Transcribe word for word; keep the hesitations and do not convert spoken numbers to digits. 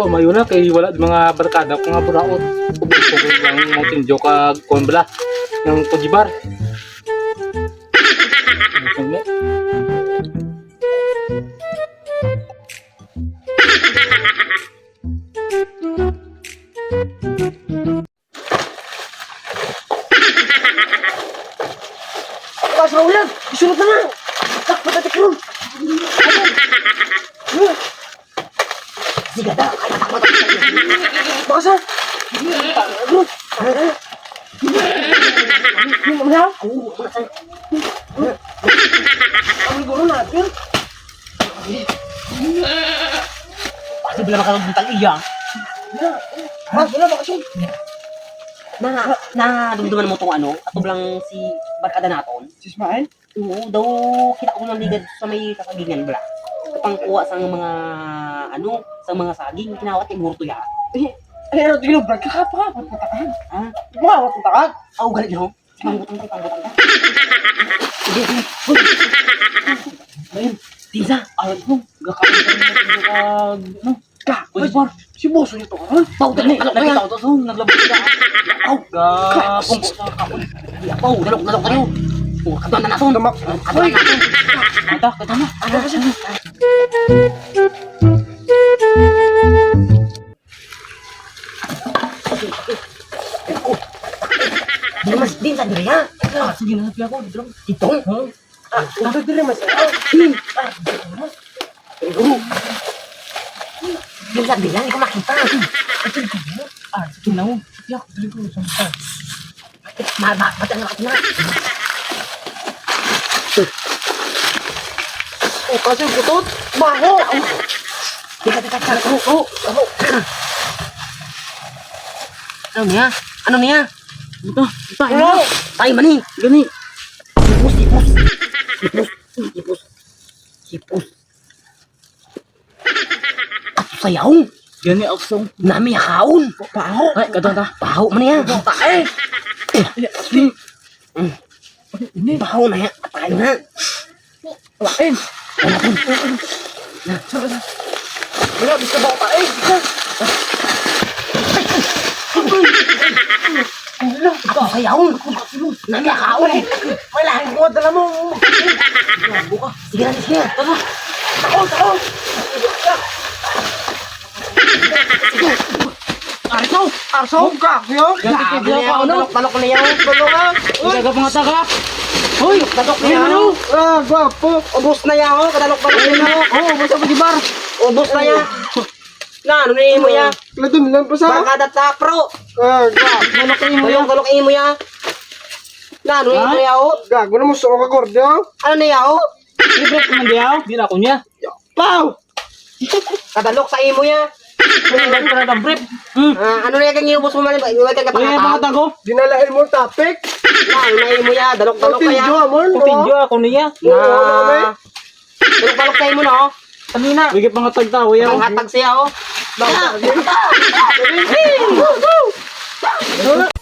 O, mayo na kay wala di mga barkada ko nga buraot. Ubos ko lang Mountain Dew kag kuan bala, yang Kojibar. Pas maulan, isunod na nga. Tak, patatik ron. Sige, tak, tak, tak, tak. Baksa. Bro. Ano na? Oo, baksa. Ano guro natin? Pasti bala makatagbuntag iya. Na, na, na, na, dumduman mo tong ano, ato bala si barkada naton. Si Ismael? Oo, daw kita ko na ligad sa may kasagingan bala. Kapangkuha sa mga, ano, sa mga saging, kinawat kay guro to ya. Eh, eh, ano, tignan mo, Brad, kakapa ka, patakan. Ha? Kakapa ka, patakan. Aw, galit yun. Panggutang ka, panggutang ka. Sige, sige. Uy. Ayun, tinsa. Alam ko, gakain ka na, ano? Ka, uy, par, si boso niyo to, ha? Pau, dali, dali, dali, dali. Tao to, so, naglabas ka. Pau, gapungko sa kaon. Pau, dalok, dalok kayo. O, kaduan na naton. Tama. Kaduan na naton. Ada, katama. Ada, ada. Diri, Mas, din sa diri, ha? Ah, sige na, sabi ako, drum. Ito? Ha? Ah, ito diri, Mas. Ah, hmm. Ah, diri, Mas. Diri, guru. Din sa diri, hindi ko makita. Ah, sige na, oh. Sabi ako, diri, guru, sa mata. Ma, ma, matang ako na. O, kasi butot. Baho. Teka, teka, teka. O, o, o. Ano niya? Ano niya? Buto, buto, ano? Tay, mani. Gani. Ipus, ipus. Ipus, ipus. Ipus. Ato sa yaon. Gani aksong. Nami yaon. Baho. Ay, kato ta. Baho man iya. Baho ta, eh. Eh. Ini. Baho na iya. Atay na. Lain. Wala, bisa baho ta, eh. Ato sa yaon. Nami yaon. Wala, ang kuha dala mo. Sige na, sige na. Tara. Tao, tao. Arso, arso. Buka, yo. Yan, yan, yan, yan, ano? Dalok, dalok na yan. Dalok, ah. Uy. Talaga pangataga. Hoy, dalok na yan. Ano? Ah, gwapo. Ubos na yan, oh. Kadalok, dalok na yan. Oh, ubos na, Kojibar. Ubos na yan. Na, ano na imo ya? Ladun lang pa sa. Barkada ta, pro. Ah, ga. Dalok na imo ya. Dalok, dalok imo ya. Na, ano na imo ya, oh? Gago na mo sa akorde, oh. Ano na ya, oh? Libre ko man diya, oh. Di na ako niya. Pau! Kadalok sa imo ya. Ano na ya, kay ubos mo man, wala ka. Uy, pangatago. Dinalain mo topic. Na, ano na imo ya, dalok, dalok ka ya. Tinjo, amon, no? Tinjo ako niya. Na. Ano, ano, ano? Balok-balok tayo mo, no? Kanina. Sige, pangatag tao, yaw. Pangatag siya, oh. Balok. Ano na?